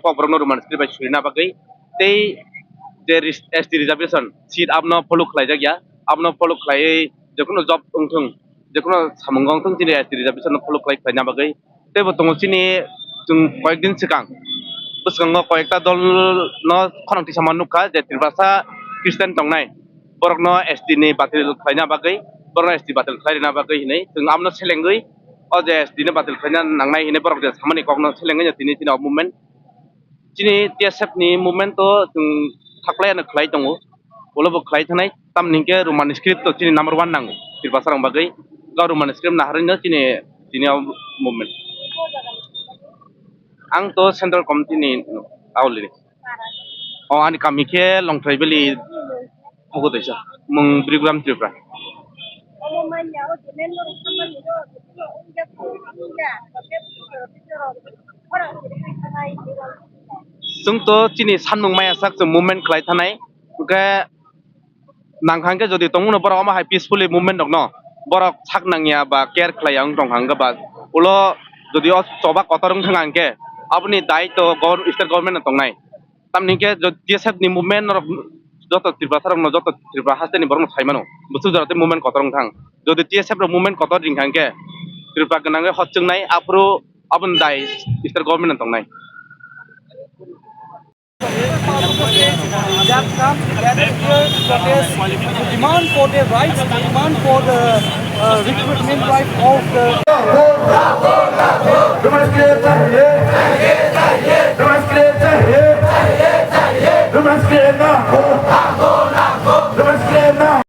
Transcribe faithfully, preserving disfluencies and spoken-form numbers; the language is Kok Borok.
Kokborokno Roman script bai surina bagwi tei je res-, S T reservation seat abono follow khlaijakya, abono follow khlaiwi jekhuno job wngthung, jekhuno samung wngthung, chini S T reservation no follow khlai khlaina bagwi. Teibo tongo chini, chwng koyekdin swkang, bwskango koyekta dol no khorang tisama nukha je Tiprasa Christian tongnai, borokno S T ni batil khlaina bagwi, borokno S T batil khlairina bagwi hinwi chwng abono selengwi o je S T no batil khlaina nangnai hinwi borok je samani kokno selengwi tini chini o movement. Chini T S F ni movement to chwng thaklai ano khlai tongo, ulo bo khlai thanai, tamni hwnkhe Roman script to chini number one nango Tiprasa rok bagwi, ga Roman script naharwi no chini, chini o movement. Ang to central committee ni auli. O ani kami khe Longthai Valley. Obo kaisa mung Brigram Tripura. Chwng to chini sanmung maya sak chwng movement khlai thanai, hwnkhe nang hwnkhe jodi tongmano borok omo hai peacefully movement rokno borok sak nangya ba care khlaiya wng tong hwnkhe ba ulo jodi o choba kotor wng thang hwnkhe aboni dai to gov-, state government no tongnai. Tamni hwnkhe jo-, T S F ni movement norok joto Tiprasa rokno, joto Tripura haste ni borokno sai mano, bwswk jora tei movement kotor wng thang. Jodi T S F rok movement kotor ring kha hwnkhe Tripura gwnangwi hot chwngnai, aphuru aboni dai state government no tongnai. That comes together here to protest, to demand for their rights, to demand for the, uh, recruitment right of the Roman script चाहिए, Roman script चाहिए, Roman script ना हो।